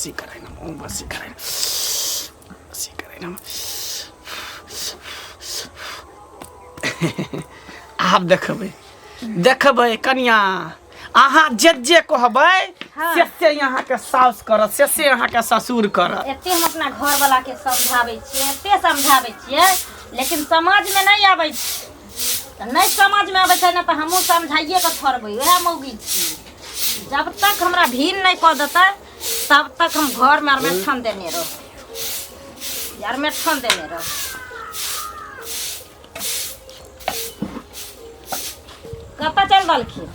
वशीकराय नमः, ओम वशीकराय नमः, वशीकराय नमः। आब देखबै देखबै कनिया, अहाँ जे जे कहबै से से अहाँके साउस करत, से से अहाँके ससुर करत। एते हम अपना घरवाला के समझाबै छियै, एते समझाबै छियै, लेकिन समझमे नहि आबै छै। तऽ नहि समझमे आबै छै ने, तऽ हमहूँ समझाइए कऽ छोड़बै। उएह मौगी छी, जब तक हमरा भीड़ नहि कऽ देतै तब तक हम घरमे अरमेठन देने रहब, अरमेठन देने रहब। कतऽ चलि देलखिन?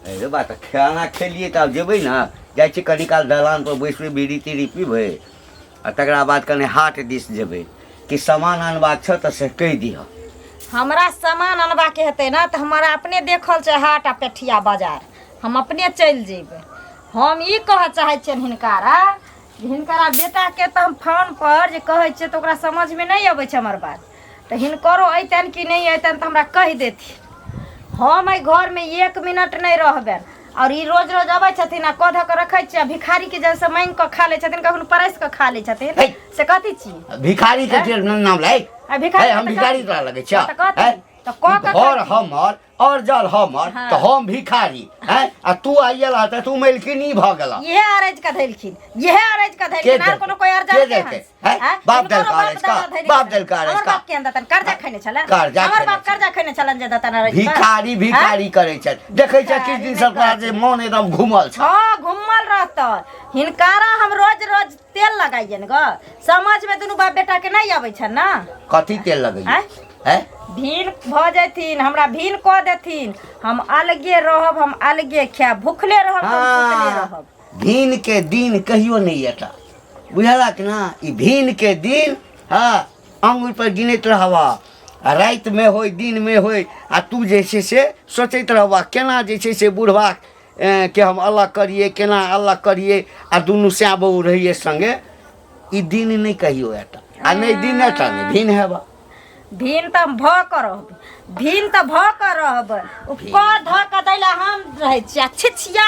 अरे बा, तऽ खाना खेलियै तऽ आब जेबै ने। जाइ छी कनी काल दलान पर बैसबै, बीड़ी तीड़ी पीबै आ तकरा बाद कनि हाट दिस जेबै कि सामान अनबाक छौ तऽ से कहि दिहऽ। हमरा सामान अनबाके हेतै ने तऽ हमरा अपने देखल छै हाट आ पेठिया बाजार, हम अपने चलि जेबै। हम ई कहऽ चाहै छियनि हिनकारा जे हिनकरा बेटाके तऽ हम फोन पर जे कहै छियै तऽ ओकरा समझमे नहि अबै छै हमर बात, तऽ हिनकरो अयतनि कि नहि अयतनि तऽ हमरा कहि देथिन। हम एहि घरमे एक मिनट नहि रहबनि। आओर ई रोज रोज अबै छथिन आ कऽ धऽ कऽ रखै छियै, आ भिखारीके जैसे माँगि कऽ खा लै छथिन, कखनो परसि कऽ खा लै छथिन। है। से कथी छी? भिखारी के जे नाम लै आ भिखारी है, हम तऽ भिखारी कथी? तोरा लगै छ? तऽ कथी? है? तऽ कऽ कऽ घर खाइ छी। हमर और जल हमर। तऽ हम भिखारी हैं आ तू आइयल तऽ तू मेलकिनी भऽ गेला। इहे अरज कऽ धैलखिन, इहे अरज कऽ के धैलखिन। आर देलकै? कोनो कोई अर्जन के के देलकै? हंस? हैं? हैं? बाप हिनकरो देलका बाप अरज का? दादा धैलखिन। बाप देलका अरज हमर का? बाप केहन देतन? कर्जा खैने छलन? कर्जा हमर खैने बाप कर्जा खैने छलन जे देतन अरज का? भिखारी भिखारी करै छथि, देखै छथि किछु भिखारी दिन नहि से तोरा करै जे मन एकदम घूमल छ। हँ, घुमल रहतन। हिनकारा हम रोज रोज तेल लगाइयन ग, समझ में दुनू बाप बेटा के नहीं आबै छन ना। कथी तेल लगैया? आँय? हैं? भीन भऽ जेथिन, हमरा भीन कऽ देथिन, हम अलगे रहब, हम अलगे खायब, भुखले रहब तऽ हम सुतले रहब। भीन के दिन कहियो नहि एता, बुझलक ना? ई भीन के दिन हँ अंगुर पर गिनैत रहबा, आ रातिमे होय दिनमे होय, आ तू जे छै से सोचैत रहबा केना जे छै से बुढ़बा के हम अलग करियै, केना अलग करियै आ दुनू सैं बहू रहियै संगे। ई दिन नहि कहियो एता, आ नहि दिन एता नहि भीन हेबा। भीन तऽ हम भऽ कऽ रहब, भीन तऽ भऽ कऽ रहब। ओ कऽ धऽ कऽ दै लए हम रहै छी आ छिछिया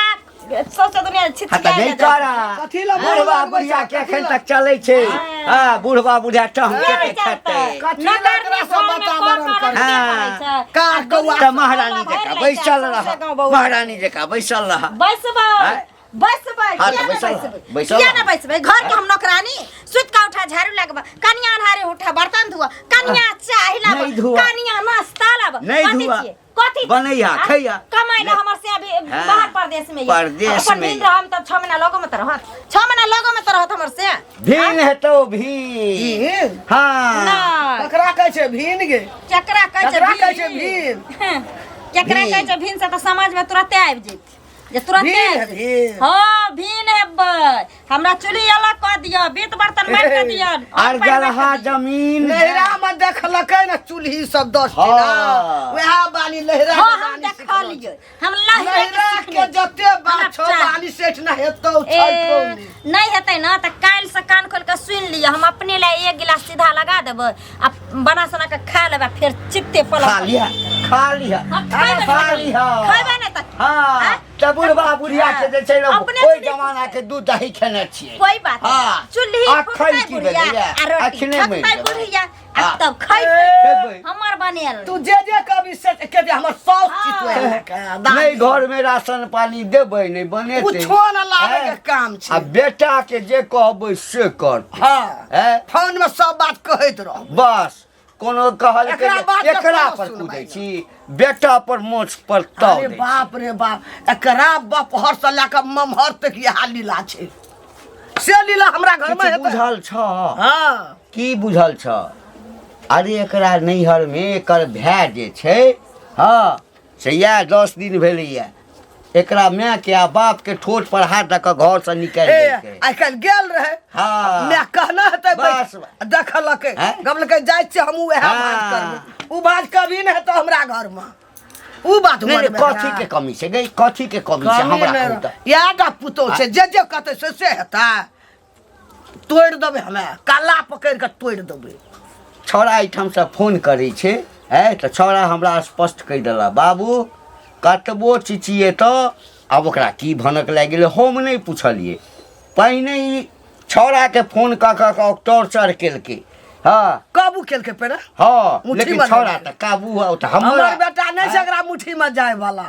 सौंसे दुनिया हाँ छिछिया तऽ नहि करा। कथी लए बुढ़वा बुढ़िया के एखन तक चलै छै। हाँ, बुढ़वा बुढ़िया टहम किया के नहि खेतै? चलतै? कथी लए नगरनी एकरा सब घरमे कऽ वातावरण कऽ करै रखबे हाँ। करै छै। कार आ कौआ तऽ दुनिया महारानी भरि जकाँ लै छै, बैसल सौंसे रह, गाँव बौआ। महारानी जकाँ बैसल रह। बैसबै। आँय? बैसबै। हाँ, किया तऽ नहि बैसल रह, बैसबै? बैसल किया रह। नहि बैसबै? घर के हम नौकरानी? सुति कऽ उठा, झाड़ू लगबा, कनिया अन्हारे उठा, बर्तन धुआ, कनिया चाय लाबऽ, नहि धुआ। कनिया नाश्ता लाबऽ। नहि कथी धुआ। छियै? कथी बनैया, आँय? खैया। कमाइ लए नहि। हमर से अभी हाँ। बाहर परदेश में ये। परदेश अपन में दिन ये। रहम तब 6 महीना लगो में तऽ रहत, 6 महीना लगो में तऽ रहत हमर से। भीन हेतौ भीन। भीन? हाँ। नहि। ककरा कहै छै भीन गे? केकरा कहै छै? केकरा कहै छै भीन? केकरा भीन। कहै छै भीन? से तऽ समाज में तुरते आबि जेतै जे तुरते भीन आबि है, जेतै। भीन। हँ, भीन हेबै। हमरा चूल्ही अलग कऽ दिअ, बीत बर्तन बाँटि कऽ दिअ, आर जलहा जमीन लहरा में देखलकै ने चूल्ही सब 10 हाँ। टीना वएह बानी लहरा हँ, के हम बानी सिखलो देखलियै, छै। हम लहरा के लहरा के सिखने। जते बात हमरा छौ चाही। बानी सेठ न हेतौ ए, छौ नहीं। नहि हेतै ने तऽ काल्हि से कान खोलि कऽ सुनि लिअ। हम अपने लए एक गिलास सीधा लगा देबै आ बना सोना कऽ खा लेबै, आ फेर चित्ते पलक खा लिहा, खा लिहा, हम खैबे खा नहि, लिहा। खैबे नहि तऽ हाँ, आँय? तऽ बुढ़बा बुढ़िया के जे छै ने अपने ओहि चूल्ही जमाना के दूध दही खेने छियै। कोई बात नहीं। हाँ। चूल्ही अखन फुकतै की बुढ़िया भेलैया? आ रोटी अखने मरि फुकतै जेबै। बुढ़िया आ हाँ। तब खैबै। खेबै। हमर बनेल तू जे जे कभी से के जे हमर साउस हाँ। चितवे नहि घर में राशन पानी देबै, नहि बनेतै, कुछो न लाबै के हैं? काम छै। आ बेटा के जे कहबै से करतै। हाँ। हैं? फोन में सब बात कहैत रह। बस कोनो कहलकै एकरा जे बात के एकरा कोनो पर सुनवाई कूदै नहि। छी, बेटा पर मोछ पर ताव अरे दै छी। बाप रे बाप, एकरा बपहर से लए कऽ ममहर तक इएह लीला छै, से लीला हमरा घर में किछु हेतै। बुझल छ? हाँ। की बुझल छ? अरे एकरा नैहर में एकर भाय जे छै, हाँ, से इएह 10 दिन भेलैया एकरा माय के आ बाप के ठोर पर हाथ दऽ कऽ घर से निकालि ए, देलकै। आइ काल्हि गेल रहे। हाँ। माय कहना हेतै बस। बैठ देखलकै, हैं? गमलकै जाइ छियै हमहूँ वएह हाँ। भाज करबै। उ भाज कभी नहि हेतौ हमरा घरमे, उ बात नहि, नहि, मनमे कथी हमरा। के कमी छै गई? कथी के कमी छै कमी हमरा नहि कहू तऽ? इएह टा पुतोह छै, जे जे कहतै से से हेतै। तोड़ि देबै, हमे काला पकड़ि कऽ तोड़ि देबै। छौड़ा एहिठामसँ फोन करै छै, आँय, तऽ छौड़ा हमरा स्पष्ट कहि देलक, बाबू कतबो चिचिएतऽ। आब ओकरा की भनक लागि गेलै हम नहि पुछलियै। पहिने ई छौड़ाके फोन कऽ कऽ कऽ टॉर्चर केलकै। हँ, काबू केलकै पेरा। हँ, मुट्ठी लेकिन में छौड़ा लेलकै। तऽ काबू है, ओ तऽ हमर हमर बेटा नहि छै एकरा मुट्ठी में जाय वाला।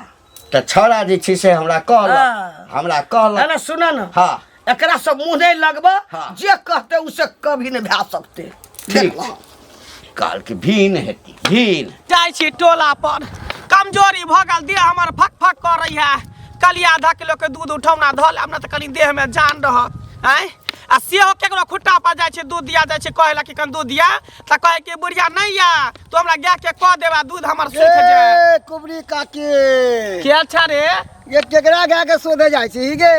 तऽ छौड़ा जे छै से हमरा कहलक। हँ। हमरा कहलक। है ना, सुन ना। हँ। एकरा सब मुँह नहीं लगब। हाँ। जे कहते उसे कभी नहीं भए सकते। ठीक देख छै। कहलकै भीन हेती भीन। जाइ छी टोला पर, कमजोरी भऽ गेल, देह हमर फक फक करै है। कली आधा किलो के दूध उठौना धऽ लेब ने तऽ कनि देह में जान रहत। आँय, आ सेहो केकरो खुट्टा पर जाइ छै दूध दिया जाइ छै, कहै ला कि कनि दूध दिया, तऽ कहै कि बुढ़िया नहि या तू हमरा गाय के कह देबा दूध हमर सुखि जाए। ए कुबरी काकी, के छै रे? ये केकरा गाय के शोधे जाइ छी गे?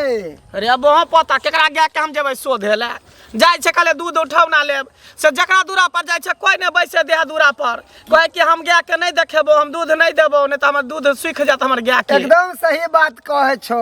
अरे बहु पता केकरा गाय के हम जेबै शोधे लए। जाइ छै कहले दूध उठौना लेब, से जकरा दूरा पर जाइ छै कोइ नहि बैसे दे है दूरा पर, कहै कि हम गाय के नहि देखेबो, हम दूध नहि देबो, नहि तऽ हमर दूध सुखि जायत हमर गाय के। एकदम सही बात कहै छौ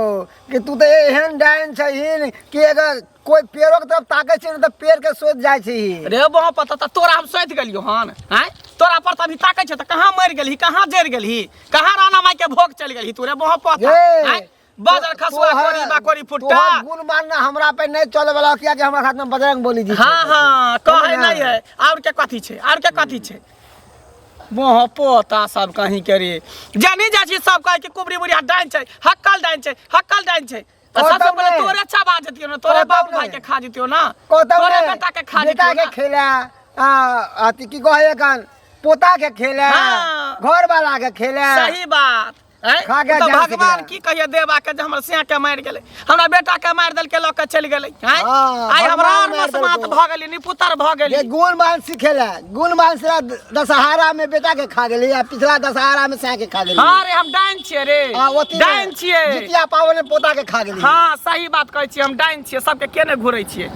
कि तू तऽ एहन डाइन छहिन कि अगर कोई पेड़ो के तरफ ताकै छै ने तऽ पेड़ के सोचि जाइ छी। रे बहु पता तऽ तोरा हम सोचि गेलियो हन। आँय, तोरा पर तऽ अभी ताकै छै तऽ कहाँ मरि गेलही, कहाँ जरि गेलही, कहाँ राणा माई के भोग चलि गेलही तू रे बहु पता? ये। आँय, बाजर खसुआ कोरी बा कोरी फुट्टा। तोहर गुण मानना हमरा पे नहीं चले वाला, किया कि हमरा साथ में बजरंग बली जी हाँ छै। हाँ, कहै ना। नहीं है और के कथी छै, और के कथी छै मोह पोता सब कहीं के रे जानी जाइ छी सब कहै कि कुबरी बुढ़िया डाइन छै, हक्कल डाइन छै, हक्कल डाइन छै। तऽ कहतौ सबसे पहिले नहि। तोरे चबा जतियो ना, तोरे कहतौ बाप भाई नहि। के खा जतियो ना, कहतौ तोरे नहि, बेटा के खा बेटा जतियो के ना। खेला आ अथी की कहै एखन पोता के खेला, हाँ। घर वाला के खेला। सही बात। आँय? खा के ओ तऽ जान से भगवान गेला। की कहिए देवा के जे हमर सिया के मारि गेलै, हमरा बेटा के मारि देलकै, लऽ के चलि गेलै। आँय? हाँ, आइ हमरा भगवान और मारि मसमात देलकौ। भऽ गेली, निपुतर भऽ गेली। ये गुण मान सिखेला, गुण मान से दशहरा में बेटा के खा गेली आ पिछला दशहरा में सै के खा गेली। हाँ रे, हम डाइन छियै रे। आ ओथी में डाइन छियै। जितिया पाबनि में पोता के खा गेली। हाँ, सही बात कहै छियै, हम डाइन छियै, सबके के नहि घुरै छियै।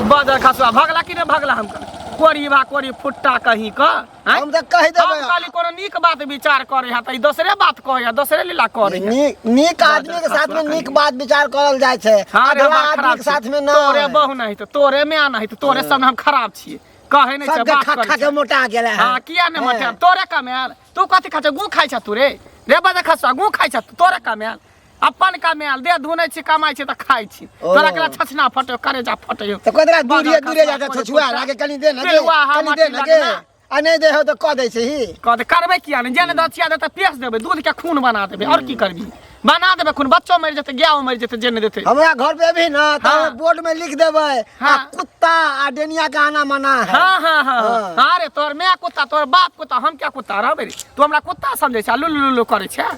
बजर खसुआ भगला कि नहि भगला हम कोरी बा कोरी फुट्टा कहीं क। आँय? हम तऽ कहि देबै। हम कहली कोनो नीक बात विचार करे है तऽ ई दोसरे बात कहै है, दोसरे लीला करे है। नीक नीक आदमी के साथ में नीक बात विचार करल जाइ छै, हाँ रे, अधला हमरा आदमी खराब के साथ छी। में ना। तोरे बहु नहीं तऽ तोरे माय नहीं तऽ तोरे सब हम खराब छियै, कहै नहि छै, सबके बात खा करै खा के छै। मोटा गेलै है। हाँ, किया नहि मोटाएब? तोरे कमायल तू कथी खाइ छ? गू खाइ छ तू रे? रे बजे खसुआ गू खाइ छ तू? तोरे कमायल अपन कमायल दे धुनै छी, कमाइ छी तऽ खाइ छी। ओ। तोरा केला छछना फटयो, करेजा फटयो। तऽ कतरा दूरिये बादल दूरिये खसुआ जाके कोरी छछुआ फुट्टा। लागे कनि दे न गे, पिलुआ हा कनि दे माटी न गे। लगना। आ नहि दे हो तऽ कऽ दै छै ही। कह दे करबै किया नहि, जे नहि दछिया देतै पेश देबै, दूध के खून बना देबै, और की करबी? बना देबै खून, बच्चो मरि जेतै, गायो मरि जेतै जे नहि देतै। हमरा घर पे भी ना तऽ हाँ। बोर्ड में लिख देबै आ हाँ। कुत्ता आ डेनिया के आना मना है। हाँ हाँ हाँ। हाँ। हाँ रे, तोहर माय कुत्ता, तोहर बाप कुत्ता, हम क्या कुत्ता रहबै रे? तू हमरा कुत्ता समझै छै, लुलु लुलु करै छै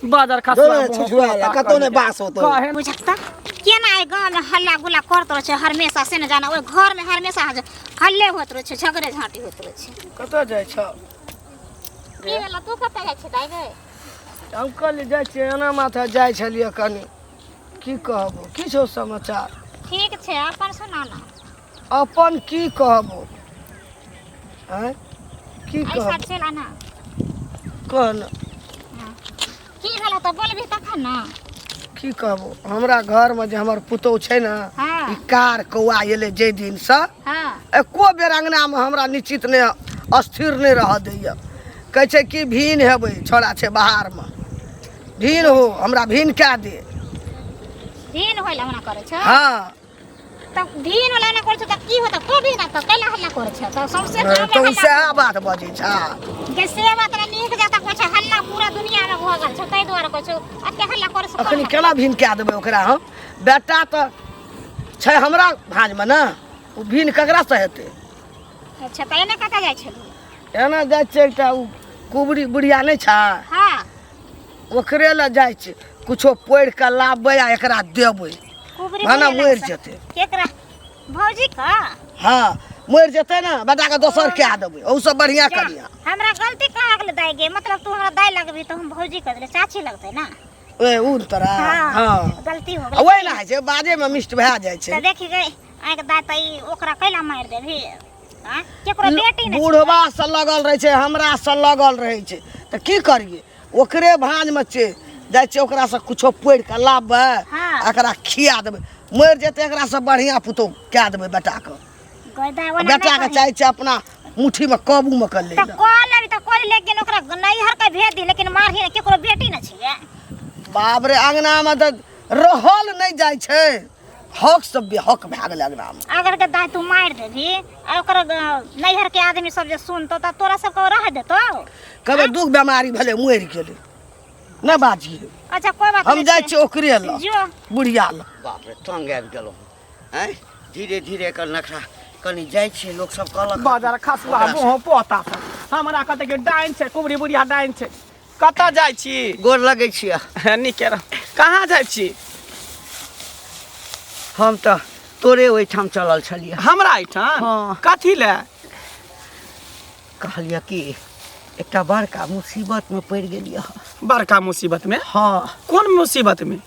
बाजार खसुआ जो ने मुँह छुछुआ कुत्ता ला, कतौ ने कहिके। बास होतौ। कहे बुझक तऽ केना एहि गाँवमे हल्ला गुल्ला करैत रहै छै हमेशा, से नहि जाना। ओहि घरमे हमेशा हल्ले होइत रहै छै, झगड़े झाँटी होइत रहै छै। कतऽ जाइ छौ? की भेलौ? तू कतऽ जाइ छै दाइ गे? हम कहली जाइ छियै एना माथा जाइ छलियै कनि। की कहबो, की छौ समाचार? ठीक छै, अपन सुना ना। अपन की कहबो, आँय की ऐसा कहबो? चलि आना। कह न। की भेलौ तऽ बोलबही तखन ने। की कहबो, हमरा घरमे जे हमर पुतोहु छै ने, हाँ। ई कार कौआ एलै जाहि दिनसँ, हाँ, एको बेर अङ्गनामे हमरा निश्चित नहि अस्थिर नहि रहऽ दैए। कहै छै कि भीन हेबै, छौड़ा छै बाहरमे, भीन हो, हमरा भीन कए दे। भीन होइला मना करै छौ? हाँ। तब भीन वाला ना करै छौ तऽ की होतौ? को भीन तऽ कैला हल्ला करै छौ तऽ सौंसे गाँवमे तऽ ओ हल्ला। सएह बात बजै छै। गे से बात ने नीक जाता कहै छै, हल्ला पूरा दुनियामे भऽ गेल छौ, ताहि दुआरे कहै छौ एते हल्ला करै से। अखनी केना भीन कए देबै ओकरा हम? बेटा तऽ छै हमरा भाँजमे ने, ओ भीन ककरासँ हेतै? अच्छा, तऽ एने कतऽ जाइ छलही? एना जाइ छियै, एकटा ओ कुबरी बुढ़िया नहि छै? हाँ। ओकरे लए जाइ छै, कुछो पढ़ि कऽ लाबबै आ एकरा देबै। कुबरी भाना बुढ़िया मरि लगसँ। जेतै। केकरा, भौजी का? हाँ, मरि जेतै ने बेटाके, दोसर कए देबै, ओहूसँ बढ़िआँ जा, करिया। हमरा गलती कहाँ गेलै दाइ गे? मतलब तू हमरा दाइ लगबी तऽ हम भौजी कह देलै, चाची लगतै ने। ए उ तोरा? हाँ। हाँ, गलती हो आ गेलै। ओहि ने होइ छै, बाजैमे मिष्ट भए जाइ छै। तऽ देखी गई आँखि दाइ, तऽ ई ओकरा कैला मारि देबही? आँय, केकरो बेटी नहि छै। बूढ़बा से लगल रहै छै, हमरा से लगल रहै छै, तऽ की करियै? ओकरे भाँजमे छै, जाइ छियै ओकरासँ कुछो पढ़ि कऽ लाबबै। हाँ। एकरा खिया देबै, मरि जेतै, एकरासँ बढ़िआँ पुतोहु कए देबै बेटाके। गई दाइ, ओना नहि बेटाके कही। चाहै छै अपना मुट्ठीमे काबूमे कऽ लै तऽ लए। कऽ लेबी तऽ कऽ ले, लेकिन ओकरा नैहर के भेज दी, लेकिन मारही नहि, केकरो बेटी नहि छियै। बाप रे, अङ्गनामे तऽ रहल नहि जाइ छै, हक सब बेहक भए गेलै अगनामे। अगर के दाय तू मारि देबही आ ओकर नैहर के आदमी सब जे सुनतो त तोरा सबके रह देतो। कहबै दुख बेमारी भेलै मरि गेलै, नहि बाजियै। अच्छा कोई बात हम नहीं जाइ छै। छियै ओकरे लग, जो। बुढ़िया लग। बाप रे, तंग आबि गेलहुँ आँय, धीरे धीरे एकर नखरा। कनि जाइ छियै, लोक सब कहलक बाजार खसुआ मुँह पोता सब हमरा कहतै कि डाइन छै, कुबरी बुढ़िया डाइन छै। कतऽ जाइ छी? गोर लगै छियै। नीके रह। कहाँ जाइ छी? हम तऽ तोरे ओहिठाम चलल छलियै। हमरा एहिठाम? हँ। कथी लए? कहलियै कि एकटा बड़का मुसीबतमे पड़ि गेलियै। बड़का मुसीबतमे? हँ। कोन मुसीबतमे?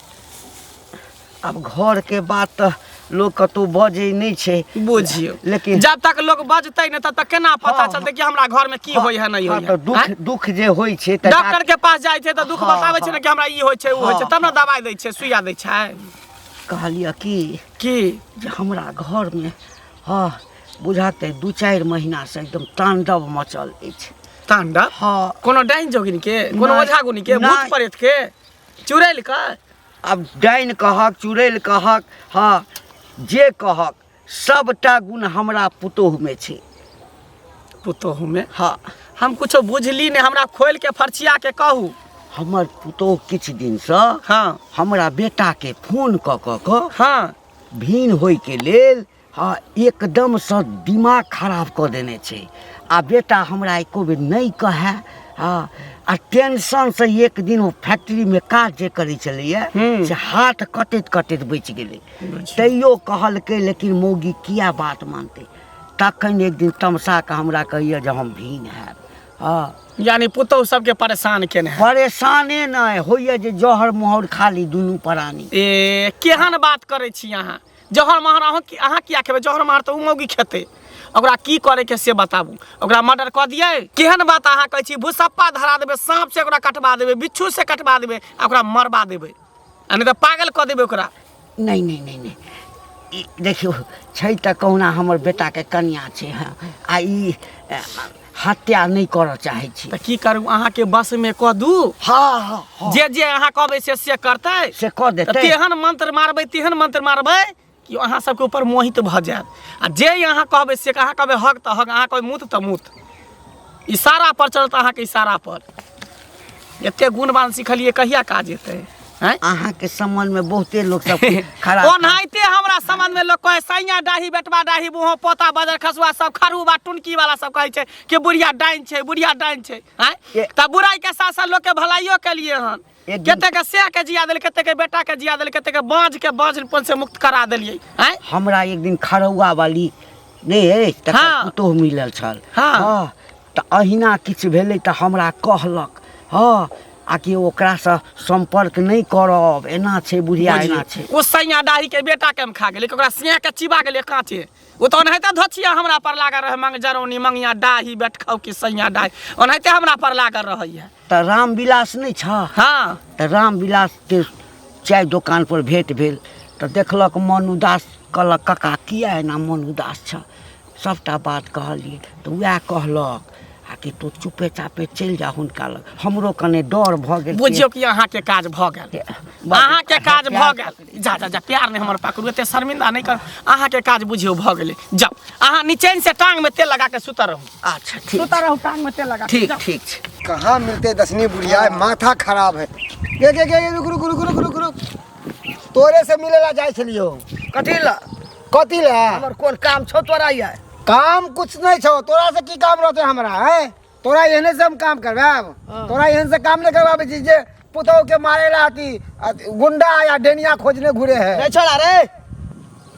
आब घरके बात तऽ लोक कतहु बजै नहि छै। बुझियौ, लेकिन जब तक लोग बजतै नहि तब तक केना पता हँ, चलतै कि हमरा घर में की हँ, होय है नहि हँ, होय है? तऽ दुख आँय? दुख जे होइ छै तऽ डॉक्टर के पास जाइ छै तऽ दुख हँ, बताबै छै हँ। ने कि हमरा ई होइ छै ओ होइ छै, हँ, तब ने दवाइ दै छै, सुइया दै छै। कहलियै कि की जे हमरा घरमे हँ बुझाते 2-4 महीनासँ एकदम तांडव मचल अछि। तांडव? हँ। कोनो डाइन जोगिन के, कोनो नहि, ओझा गुनी के, भूत नहि। प्रेत के, चुड़ैल के? आब डाइन कहक चुड़ैल कहक, हँ जे कहक, सबटा गुण हमरा पुतोहुमे छै। पुतोहुमे? हँ। हम कुछो बुझली नहि, हमरा खोलि के फरछिया के कहू। हमर पुतोहु किछु दिनसँ हँ हमरा बेटाके फोन कऽ कऽ कऽ हँ भिन्न होइके लेल हँ एकदमसँ दिमाग खराब कऽ देने छै। आ बेटा हमरा एको बेर नहि कहए। हँ, आ टेंशनसँ एक दिन ओ फैक्ट्रीमे काज जे करै छलैए से हाथ कटैत कटैत बचि गेलै। तैयो कहलकै, लेकिन मौगी किया बात मानतै? तखन एक दिन तमसा कऽ हमरा कहैए जे हम भिन्न हैब। हँ, यानी पुतोहु सबके परेशान केने है। परेशाने नहि होइए जे जहर मोहर खाली दुनू प्राणी। ए केहन बात करै छी अहाँ? जहर महर अहाँ किया खेबै? जहर महर तऽ ओ मौगी खेतै। ओकरा की करे के से बताबू? ओकरा मर्डर कऽ दियै? केहन बात अहाँ कहै छी? भूसप्पा धरा देबै, साँप से ओकरा कटवा देबै, बिच्छू से कटवा देबै, आ ओकरा मरबा देबै, आ नहि तऽ पागल कऽ देबै ओकरा। नहि नहि नहि नहि, ई देखियौ छै तऽ कहुना हमर बेटाके कनिया छै। हँ, आ ई हत्या नहि करऽ चाहै छी। तऽ की करू, अहाँके बस में कऽ दू? हँ हँ हँ। जे जे अहाँ कहबै से से करतै, से कऽ तऽ देतै। तेहन मंत्र मारबै, तेहन मंत्र मारबै कि अहाँ सबके ऊपर मोहित भऽ जायत। आ जे अहाँ कहबै से, अहाँ कहबै हक तऽ हक, अहाँ कहबै मुत तऽ मुत, इशारा पर चलत अहाँके इशारा पर। एते गुणवान सिखलियै, कहिया काज एतै? आँय? अहाँके सम्बन्धमे बहुते लोक सब खराब ओनाहिते हमरा संबंध में लोग कहे सैया डाही बेटवा डाही बुहो पोता बजर खसुआ सब खरुबा टुनकी वाला सब कहै छै कि बुढ़िया डाइन छै, बुढ़िया डाइन छै। आँय? तऽ बुराई के साथ साथ लोग के भलाइयो केलिए हन। एक दिन- कते के सह के जिया देल, कते के बेटा के जिया देल, कते के बाँझ के बाँझपन से मुक्त करा देलियै। आँय? हमरा एक दिन खरौआ वाली नहि अछि तकर हँ। पुतोहु मिलल छल। हँ। हँ, तऽ अहिना किछु भेलै तऽ हमरा कहलक, हँ, आ कि ओकरासँ सम्पर्क नहि करब, एना छै बुढ़िया, एना छै। ओ सैया डाही के बेटा के हम खा गेलै, ओकरा सिया के चिबा गेलै काँचे। ओ तऽ ओनाहिते धोछिया हमरा पर लागल रहै, मंग जरौनी मंगिया डाही बेटखाउ कि सैया डाही, ओनाहिते हमरा पर लागल रहैया। तऽ रामविलास नहि छ? हँ। तऽ रामविलासके चाय दोकान पर भेंट भेल तऽ देखलक मन उदास, कहलक काका किया एना मन उदास छ? सबटा बात कहलियै तऽ वएह कहलक आ कि तू चुपे चापे चलि जा हुनका लग। हमरो कने डर भऽ गेल। बुझियौ कि अहाँके काज भऽ गेल, अहाँके काज भऽ गेल। जा जा जा, प्यार नहि हमर पकड़ू, एते शर्मिंदा नहि करू। अहाँके काज बुझियौ भऽ गेलै। जाउ अहाँ निचैन से टांग में तेल लगा के सुतल रहू। अच्छा ठीक, सुतल रहू टांग में तेल लगा के। ठीक जाउ। ठीक छै। कहाँ मिलते दसनी बुढ़िया, माथा खराब है। गे गे गे, रुक रुक रुक रुक रुक रुक, तोरे से मिले ला जाइ छलियो। कथी ला? कथी ला? हमर कोन काम छौ तोरा? ये काम कुछ नहीं छौ, तोरा से की काम रहते हमरा? है तोरा एहने से हम काम करवाब? तोरा एहन से काम नहीं करवाबे छी जे पुतहु के मारे ला अथी गुंडा या डेनिया खोजने घुरे है। रे छोड़ा रे,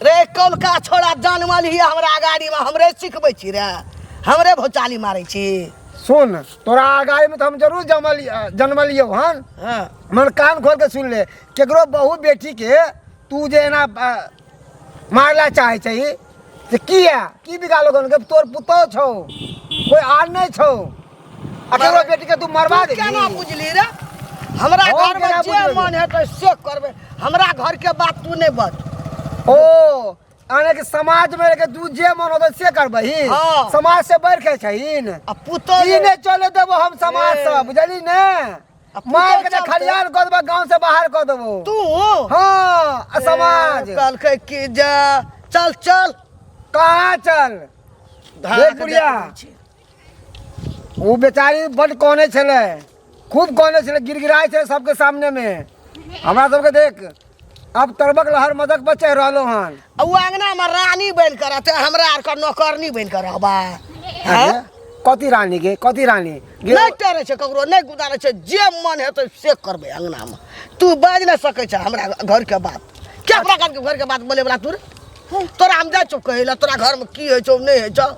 रे कौन का छोड़ा जान वाली हिया हमरा अगाड़ी में हमरे सिखबै छी रे, हमरे भौचाली मारै छी। सुन, तोरा अगाड़ी में तो हम जरूर जन्मलियौ हन। हाँ। मन कान खोल के सुन ले, केकरो बहु बेटी के तू जे एना मारला चाहे छै से किया की बिगालो गन के? तोर पुतोह छौ, कोई आर नहीं छौ, आ केकरो बेटी के तू मरवा तू देबही? केना बुझली रे? हमरा हम घर में केना जे बुझबै? मन हेतै से करबै, हमरा घर के बात तू नहीं बज। ओ आने के समाज में रह के तू जे मन होतै से करबही? हाँ। समाज से बढ़ के छहीन? आ पुतोह ई नहीं चले देबो हम समाज ए। से, बुझली ने? मार के चलते। खलियान कऽ देबो गांव से बाहर कऽ देबो तू हाँ आ समाज ए, कहलकै कि जा चल चल कहाँ चल धारा देख के बुढ़िया। देखै छी। ओ बेचारी बड कहने छलै खूब कहने छलै गिड़गिड़ाइ छलै सबके सामने में हमरा सबके देख अब तरबक लहर मदक पर चढ़ि रहलो हन आ उ अंगना में रानी बनि कऽ रहतै हमरा आरके नौकरनी बनि कऽ रहबै अरे, कथी रानी के कथी रानी गे नहि टेरै छै ककरो नहि गुजारै छै जे मन हेतै से करबै अंगनामे तू बाजि नहि सकै छै हमरा घरके बात के प्रकारके घरके बात बोलेवला तू रे? तोरा हम जाइ छौ कहै लए तोरा घरमे की होइ छौ नहि होइ छौ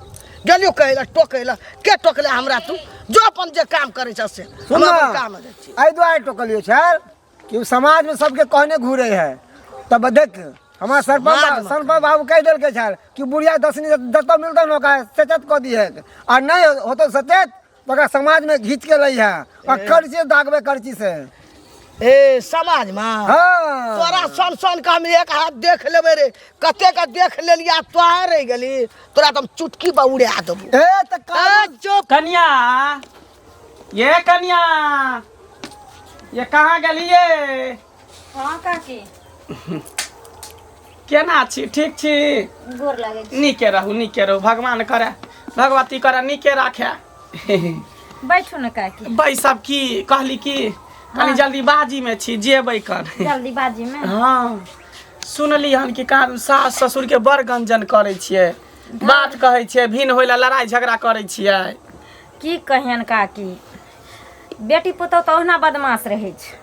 गेलियौ कहै लए टोकै लए के टोकले हमरा तू जो अपन जे काम करै छ से हम सुन अपन काम जाइ छी एहि दुआरे टोकलियो छल कि उ समाज में सबके कहने घूरे है तब देख हमारा सरपंच समाजमे। सरपंच बाबू कहि देलकै छल कि बुढ़िया दसनी जतऽ मिलतौ ने ओकरा सचेत कऽ दिहे आ नहि होतौ सचेत तऽ ओकरा समाज में घीच के लै है और कर्ची से दागबे कर्ची से ए समाजमे हाँ तोरा सन सन के हम एक हाथ देख लेबै रे कते के देख लेलियै आ तोहे रहि गेली तोरा तऽ हम चुटकी पर उड़ा देबो ए तऽ ए, चुप कनिया ये कनिया ये कहाँ गेलिए हाँ काकी केना छी ठीक छी गोर लागै छी नीके रहू नीके रहू भगवान करे भगवती करे नीके राखे बैठू ने काकी बैसब की कहली की कनी जल्दीबाजी में छी जेबै कन जल्दीबाजी में हाँ सुनली हन कि कहाँ सास ससुर के बड़ गंजन करै छियै बात कहै छियै भिन्न होइ लए लड़ाइ झगड़ा करै छियै की कहियन काकी बेटी पुतोह तऽ ओहिना बदमाश रहै छै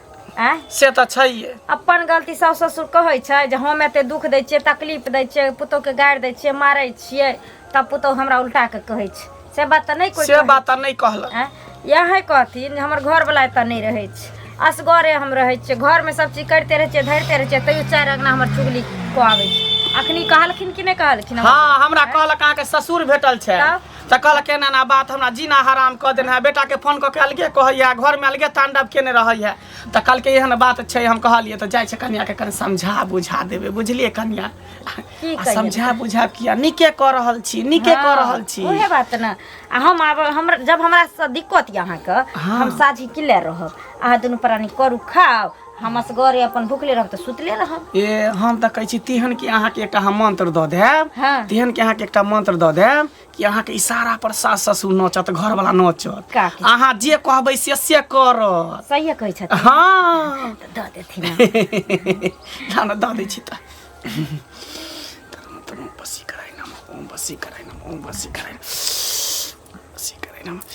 आँय से तऽ छैहे अपन गलती सासु ससुर कहै छै जे हम एते दुख दै छियै तकलीफ दै छियै पुतोहके गारि दै छियै मारै छियै तब पुतोह हमरा उल्टा के कहै छै से बात तऽ नहि कोइ से कहै बात तऽ नहि कहलक आँय इएह कहथिन जे हमर घरवला एतऽ नहि रहै छै असगरे हम रहै छियै घरमे सब चीज करिते रहै छियै धरिते रहै छियै तैयो चारि अंगना हमर चुगली कऽ आबै छै अखनी कहलखिन कि नहि कहलखिन हमर? हाँ हमरा कहलक अहाँके ससुर भेटल छै तब? तऽ कहलक एना एना बात हमरा जीना हराम कऽ देने है बेटाके फोन कऽ के अलगे कहैया घरमे अलगे तांडव केने रहैया तऽ कहलकै एहन बात छै हम कहलियै तऽ जाइ छै कनियाके कनि समझा बुझा देबै बुझलियै कनिया की आ कहियै? समझा बुझा किया नीके कऽ रहल छी नीके कऽ रहल छी उहे बात ने आ हम आब हमरा जब हमरा से दिक्कत यऽ अहाँके हम साझी की ले रहब अहाँ दुनू प्राणी करू खाउ हम असगरे अपन भुखले रहब तऽ सुतले रहब ए हम तऽ कहै छी तेहन कि अहाँके एकटा हम मंत्र दऽ देब हाँ। तेहन कि अहाँके एकटा मंत्र दऽ देब कि अहाँके इशारा पर सास ससुर नचत घरवला नचत काकी। अहाँ जे कहबै से से करत सहिए कहै छथिन हाँ तऽ दऽ देथिन ना ना दऽ दै छी तऽ ओम बसी कराय नमः ओम बसी कराय नमः ओम बसी कराय बसी कराय नमः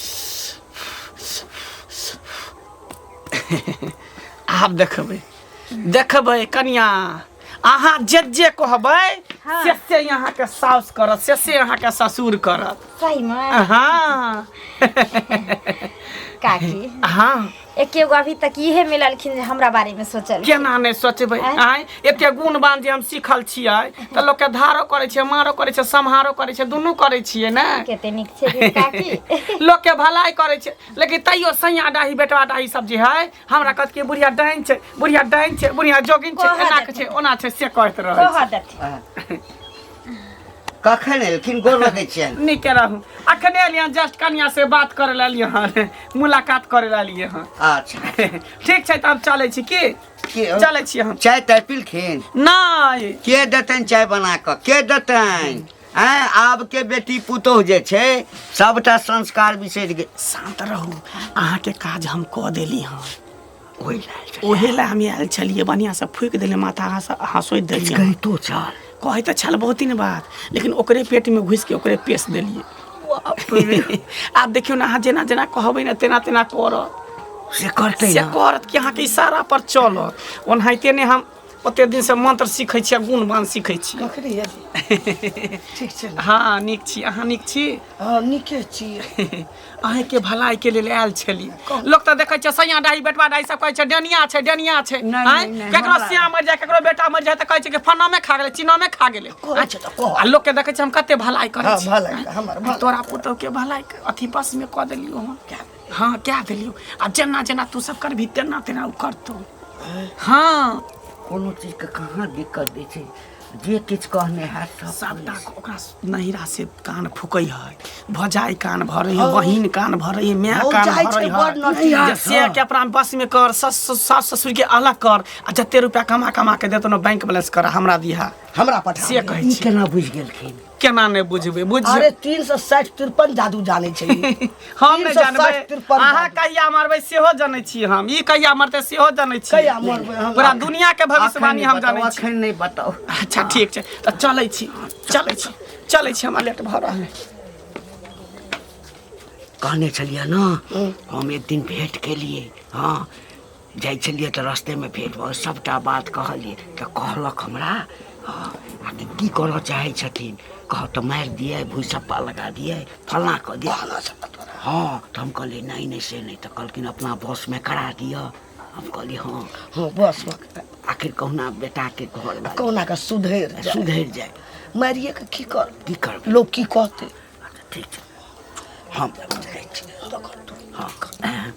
आब देखबै देखबै कनिया अहाँ जे जे कहबै हाँ। से से अहाँके साउस करत से से अहाँके ससुर करत सही में हाँ काकी हाँ एके गो अभी तक इहे मिललखिन जे हमरा बारे में सोचल केना नहि सोचबै आँय एते गुणवान जे हम सीखल छियै तऽ लोकके धारो करै छियै मारो करै छियै सम्हारो करै छियै दुनू करै छियै ने कते नीक छै रे काकी लोकके भलाई करै छै लेकिन तैयो सैया डाही बेटवा डाही सब जे है हमरा कहत कि बुढ़िया डाइन छै बुढ़िया डाइन छै बुढ़िया जोगिन छै कहऽ एना के देथिन। छै ओना छै से कहैत रहै कह देथिन कखन एलखिन गोर लगै छियनि नीके रहू अखने एलियै जस्ट कनिया से बात करे लए एलियै हन मुलाकात करे लए एलियै हन अच्छा ठीक छै तऽ हम चलै छी की के चलै छी हम चाय ताय पीलखिन नहि के देतनि चाय बना कऽ के देतनि आँय आबके बेटी पुतोहु जे छै सबटा संस्कार बिसरि गेल शान्त रहू अहाँके काज हम कऽ देली हन ओहि लए छलै। ओहे लए हम आयल छलियै बढ़िआँसँ फूकि देलियै माथा अहाँ सोचि देलियै कहितो छल कहै तऽ छल बहुत दिन बाद लेकिन ओकरे पेटमे घुसिके ओकरे पेश देलियै आब देखियौ ने अहाँ जेना जेना कहबै ने तेना तेना करत से करतै से ने करत कि अहाँके इशारा पर चलत ओनाहिते नहि हम ओते दिन से मंत्र सीखै छियै गुण बान सीखै छियै कखनी एली ठीक छै ने हँ नीक छी अहाँ नीक छी हँ नीके छी अहीँके भलाइके लेल आयल छली लोक तऽ देखै छै सैया डाही बेटवा डाही सब कहै छै डनिया छै डनिया छै नहि, आँय? नहि, केकरो हमरा- सिया मरि जाय केकरो बेटा मरि जाय तऽ कहै छै कि फनामे खा गेलै चिनामे खा गेलै कहै छै तऽ कह आ लोकके देखै छै हम कते भलाई करै हँ छी भलाई हमर भलाई तोरा पुतोहके भलाई अथी बसमे कऽ देलियौ हँ हँ कए देलियौ आ जेना जेना तू सब करबही तेना तेना ओ करतौ हँ कोनो चीजके कहाँ दिक्कत दै छै जे किछु कहने हैत सब सबटा ओकरा नहिरा से कान फुकै है, भजाई कान भरै है, बहिन कान भरै है, माय कान भौजाइ भरै छै, बड़ है नटी। जे से के अपना बस में कर, सास सास ससुर के अलग कर आ जते रुपया कमा कमा के देतो न बैंक बैलेंस कर हमरा दिहा, हमरा पठा से कहै ई छी। केना बुझि गेलखिन? केना नहि बुझबै? बुझ अरे 360 53 जादू जानै छै ई। हम नहि जानबै? 360 53 अहाँ जादू। कहिया मरबै सेहो जनै छी हम, ई कहिया मरतै सेहो जनै छी। कहिया मरबै हम? पूरा दुनिया के भविष्यवाणी हम एखन नहि जनै बताउ, छी। एखन नहि बताउ। अच्छा ठीक छै, तऽ चलै छी, चलै छी, चलै छी, हमरा लेट भऽ रहल है। कहने छलियै ने, हम एक दिन भेंट केलियै। हँ, जाइ छलियै तऽ रस्तेमे भेंट भऽ गेल। सभटा बात कहलियै तऽ कहलक हमरा, हँ, आखिर की करऽ चाहै छथिन? कह तऽ मारि दियै, भुसप्पा लगा दियै, फल्लाँ कऽ दियै। हँ, तऽ हम कहलियै नहि नहि, से नहि। तऽ कहलखिन अपना बसमे करा दिअ। हम कहलियै हँ। हँ, बस। आखिर कहुना बेटाके घर कहुना कऽ सुधरि जाय। सुधरि जाय। मारिए कऽ की कर की करबै? लोक की कहतै? अच्छा ठीक छै, हम जाइ छी। हँ।